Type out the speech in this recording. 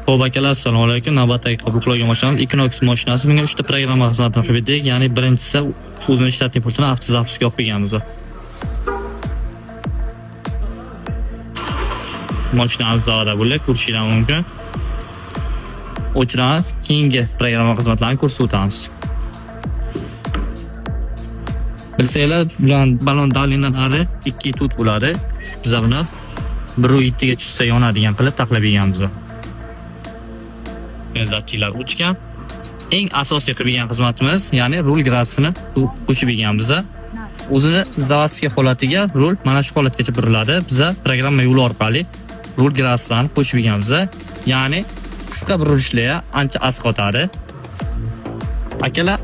Xo'p akalar, assalomu alaykum. Navbatdagi qabul qilgan mashinamiz Equinox mashinasi. Bunga 3 ta programma xizmatini qilib berdik. Ya'ni birinchisi o'zini ishlatgan pultini avtozapusga olib qo'yganmiz. Mashinamiz zavodda bo'lak, ko'rishinglar mumkin. O'chiramiz, keyingi programma xizmatlarini ko'rsatib o'tamiz. Bilsanglar, bular balon davlenalari 2,4 bo'ladi. Biz buni 1,7 ga tushsa yonadigan qilib taxlab berganmiz. Datchiklar o'chgan. Eng asosiy qilib bergan xizmatimiz, ya'ni rul gradusini qo'shib berganmiz. O'zini заводской holatiga rul mana shu holatgacha buriladi. Biza programma yo'li orqali rul graduslarni qo'shib berganmiz. Ya'ni qisqa burilishlar ancha asqotadi. Akalar.